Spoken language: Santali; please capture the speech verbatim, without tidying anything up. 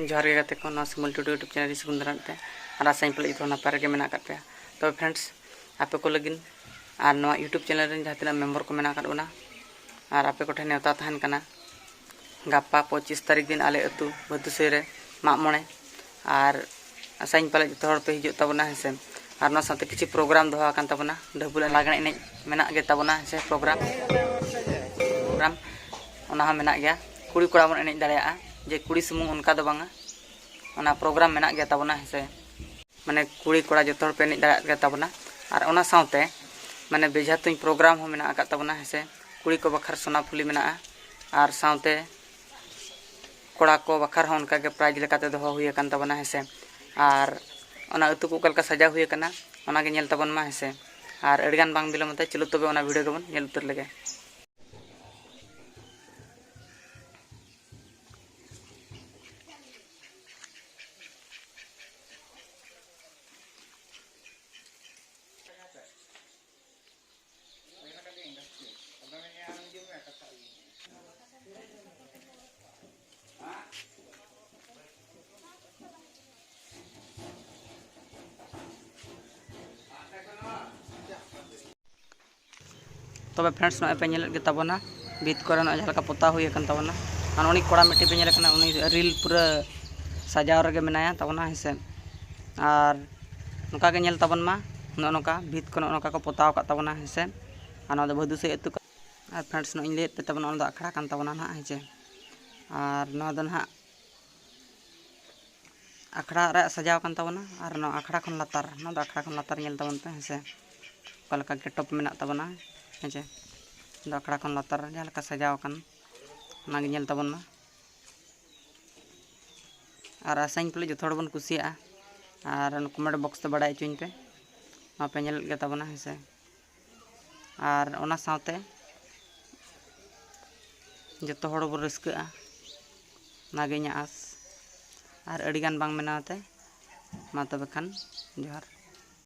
ᱡᱚᱦᱟᱨ ᱜᱮ ᱜᱟᱛᱮ ᱠᱚ, ᱱᱚᱣᱟ ᱥᱤᱢᱩᱞ ᱴᱩᱰᱩ YouTube channel ᱨᱮ ᱥᱟᱹᱜᱩᱱ ᱫᱟᱨᱟᱢ ᱛᱮ, ᱟᱨ ᱟᱥᱟᱧ ᱯᱟᱞᱮ ᱡᱚᱛᱚ ᱦᱚᱲ ᱱᱟᱯᱟᱭ ᱨᱮᱜᱮ ᱢᱮᱱᱟᱜ ᱟᱠᱟᱫ ᱯᱮᱭᱟ᱾ ᱛᱚᱵᱮ friends, ᱟᱯᱮ ᱠᱚ ᱞᱟᱹᱜᱤᱫ ᱟᱨ ᱱᱚᱣᱟ YouTube channel ᱨᱮᱱ ᱡᱟᱦᱟᱸ ᱛᱤᱱᱟᱹᱜ member ᱠᱚ ᱢᱮᱱᱟᱜ ᱟᱠᱟᱫ ᱵᱚᱱᱟ, ᱟᱨ ᱟᱯᱮ ᱠᱚᱴᱷᱮᱱ ᱱᱮᱣᱛᱟ ᱛᱟᱦᱮᱱ ᱠᱟᱱᱟ, ᱜᱟᱯᱟ ᱯᱚᱸᱪᱤᱥ ᱛᱟᱹᱨᱤᱠᱷ ᱫᱤᱱ ᱟᱞᱮ ᱟᱹᱛᱩ ᱵᱷᱟᱹᱫᱩᱥᱟᱹᱭ ᱨᱮ ᱢᱟᱜ ᱢᱚᱬᱮ, ᱟᱨ ᱟᱥᱟᱧ ᱯᱟᱞᱮ ᱡᱚᱛᱚ ᱦᱚᱲ ᱯᱮ ᱦᱤᱡᱩᱜ ᱛᱟᱵᱚᱱᱟ, ᱦᱮᱸ ᱥᱮ᱾ ᱟᱨ ᱱᱚᱣᱟ ᱥᱟᱶᱛᱮ ᱠᱤᱪᱷᱩ program ᱫᱚᱦᱚ ᱟᱠᱟᱱ ᱛᱟᱵᱚᱱᱟ, ᱰᱷᱟᱹᱵᱩᱞ ᱞᱟᱜᱽᱬᱮ ᱮᱱᱮᱡ ᱢᱮᱱᱟᱜ ᱜᱮ ᱛᱟᱵᱚᱱᱟ, ᱦᱮᱸ ᱥᱮ, program, program ᱚᱱᱟ ᱦᱚᱸ ᱢᱮᱱᱟᱜ ᱜᱮᱭᱟ᱾ ᱠᱩᱲᱤ ᱠᱚᱲᱟ ᱵᱚᱱ ᱮᱱᱮᱡ ᱫᱟᱲᱮᱭᱟᱜᱼᱟ, ᱡᱮ ᱠᱩᱲᱤ ᱥᱩᱢᱩᱝ ᱚᱱᱠᱟ ᱫᱚ ᱵᱟᱝᱟ, ᱚᱱᱟ program ᱢᱮᱱᱟᱜ ᱜᱮ ᱛᱟᱵᱚᱱᱟ, ᱦᱮᱸ ᱥᱮ᱾ ᱢᱟᱱᱮ ᱠᱩᱲᱤ ᱠᱚᱲᱟ ᱡᱚᱛᱚ ᱦᱚᱲ ᱯᱮ ᱮᱱᱮᱡ ᱫᱟᱲᱮᱭᱟᱜ ᱜᱮ ᱛᱟᱵᱚᱱᱟ᱾ ᱟᱨ ᱚᱱᱟ ᱥᱟᱶᱛᱮ ᱢᱟᱱᱮ ᱵᱮᱡᱷᱟ ᱛᱩᱧ program ᱦᱚᱸ ᱢᱮᱱᱟᱜ ᱟᱠᱟᱫ ᱛᱟᱵᱚᱱᱟ, ᱦᱮᱸ ᱥᱮ᱾ ᱠᱩᱲᱤ ᱠᱚ ᱵᱟᱠᱷᱨᱟ ᱥᱚᱱᱟ ᱯᱷᱩᱞᱤ ᱢᱮᱱᱟᱜᱼᱟ, ᱟᱨ ᱥᱟᱶᱛᱮ ᱠᱚᱲᱟ ᱠᱚ ᱵᱟᱠᱷᱨᱟ ᱦᱚᱸ ᱚᱱᱠᱟ ᱜᱮ prize ᱞᱮᱠᱟᱛᱮ ᱫᱚᱦᱚ ᱦᱩᱭ ᱟᱠᱟᱱ ᱛᱟᱵᱚᱱᱟ, ᱦᱮᱸ ᱥᱮ᱾ ᱟᱨ ᱚᱱᱟ ᱟᱹᱛᱩ ᱠᱚ ᱚᱠᱟ ᱞᱮᱠᱟ ᱥᱟᱡᱟᱣ ᱦᱩᱭ ᱟᱠᱟᱱᱟ, ᱚᱱᱟ ᱜᱮ ᱧᱮᱞ ᱛᱟᱵᱚᱱ ᱢᱟ, ᱦᱮᱸ ᱥᱮ᱾ ᱟᱨ ᱟᱹᱰᱤᱜᱟᱱ ᱵᱟᱝ ᱵᱤᱞᱚᱢ ᱛᱮ, ᱪᱚᱞᱚ ᱛᱚᱵᱮ ᱚᱱᱟ video ᱜᱮᱵᱚᱱ ᱧᱮᱞ ᱩᱛᱟᱹᱨ ᱞᱮᱜᱮ᱾ ᱛᱚᱵᱮ friends, ᱱᱚᱜᱼᱚᱭ ᱯᱮ ᱧᱮᱞᱮᱫ ᱜᱮ ᱛᱟᱵᱚᱱᱟ, ᱵᱷᱤᱛ ᱠᱚᱨᱮ ᱱᱚᱜᱼᱚᱭ ᱡᱟᱦᱟᱸ ᱞᱮᱠᱟ ᱯᱚᱛᱟᱣ ᱦᱩᱭ ᱟᱠᱟᱱ ᱛᱟᱵᱚᱱᱟ᱾ ᱟᱨ ᱩᱱᱤ ᱠᱚᱲᱟ ᱢᱤᱫᱴᱤᱡ ᱯᱮ ᱧᱮᱞᱮ ᱠᱟᱱᱟ, ᱩᱱᱤ reel ᱯᱩᱨᱟᱹ ᱥᱟᱡᱟᱣ ᱨᱮᱜᱮ ᱢᱮᱱᱟᱭᱟ ᱛᱟᱵᱚᱱᱟ, ᱦᱮᱸ ᱥᱮ᱾ ᱟᱨ ᱱᱚᱝᱠᱟ ᱜᱮ ᱧᱮᱞ ᱛᱟᱵᱚᱱ ᱢᱟ, ᱱᱚᱜᱼᱚ ᱱᱚᱝᱠᱟ ᱵᱷᱤᱛ ᱠᱚ ᱱᱚᱜᱼᱚ ᱱᱚᱝᱠᱟ ᱠᱚ ᱯᱚᱛᱟᱣ ᱟᱠᱟᱫ ᱛᱟᱵᱚᱱᱟ, ᱦᱮᱸ ᱥᱮ᱾ ᱟᱨ ᱱᱚᱣᱟ ᱫᱚ ᱵᱷᱟᱹᱫᱩᱥᱟᱹᱭ ᱟᱹᱛᱩ ᱠᱟ-, ᱟᱨ friends, ᱱᱚᱜᱼᱚᱭ ᱤᱧ ᱞᱟᱹᱭᱮᱫ ᱯᱮ ᱛᱟᱵᱚᱱᱟ, ᱚᱱᱟ ᱫᱚ ᱟᱠᱷᱲᱟ ᱠᱟᱱ ᱛᱟᱵᱚᱱᱟ ᱱᱟᱦᱟᱜ, ᱦᱮᱸ ᱥᱮ᱾ ᱟᱨ ᱱᱚᱣᱟ ᱫᱚ ᱱᱟᱦᱟᱜ ᱟᱠᱷᱲᱟ ᱨᱮᱭᱟᱜ ᱥᱟᱡᱟᱣ ᱠᱟᱱ ᱛᱟᱵᱚᱱᱟ᱾ ᱟᱨ ᱱᱚᱣᱟ ᱟᱠᱷᱲᱟ ᱠᱷᱚᱱ ᱞᱟᱛᱟᱨ, ᱱᱚᱣᱟ ᱫᱚ ᱟᱠᱷᱲᱟ ᱠᱷᱚᱱ ᱞᱟᱛᱟᱨ ᱧᱮᱞ ᱛᱟᱵᱚᱱ ᱯᱮ, ᱦᱮᱸ ᱥᱮ, ᱚᱠᱟ ᱞᱮᱠᱟ ᱜᱮᱴᱚᱯ ᱢᱮᱱᱟᱜ ᱛᱟᱵᱚᱱᱟ, ᱦᱮᱸ ᱥᱮ᱾ ᱱᱚᱣᱟ ᱫᱚ ᱟᱠᱷᱲᱟ ᱠᱷᱚᱱ ᱞᱟᱛᱟᱨ ᱡᱟᱦᱟᱸ ᱞᱮᱠᱟ ᱥᱟᱡᱟᱣ ᱟᱠᱟᱱ, ᱚᱱᱟ ᱜᱮ ᱧᱮᱞ ᱛᱟᱵᱚᱱ ᱢᱟ᱾ ᱟᱨ ᱟᱥᱟᱧ ᱯᱟᱞᱮ ᱡᱚᱛᱚ ᱦᱚᱲ ᱵᱚᱱ ᱠᱩᱥᱤᱭᱟᱜᱼᱟ᱾ ᱟᱨ ᱚᱱᱟ comment box ᱛᱮ ᱵᱟᱲᱟᱭ ᱦᱚᱪᱚᱧ ᱯᱮ, ᱱᱚᱣᱟ ᱯᱮ ᱧᱮᱞᱮᱫ ᱜᱮ ᱛᱟᱵᱚᱱᱟ, ᱦᱮᱸ ᱥᱮ᱾ ᱟᱨ ᱚᱱᱟ ᱥᱟᱶᱛᱮ ᱡᱚᱛᱚ ᱦᱚᱲ ᱵᱚᱱ ᱨᱟᱹᱥᱠᱟᱹᱜᱼᱟ, ᱚᱱᱟᱜᱮ ᱤᱧᱟᱹᱜ ᱟᱸᱥ᱾ ᱟᱨ ᱟᱹᱰᱤᱜᱟᱱ ᱵᱟᱝ ᱢᱮᱱᱟᱜ ᱛᱮ, ᱢᱟ ᱛᱚᱵᱮ ᱠᱷᱟᱱ ᱡᱚᱦᱟᱨ᱾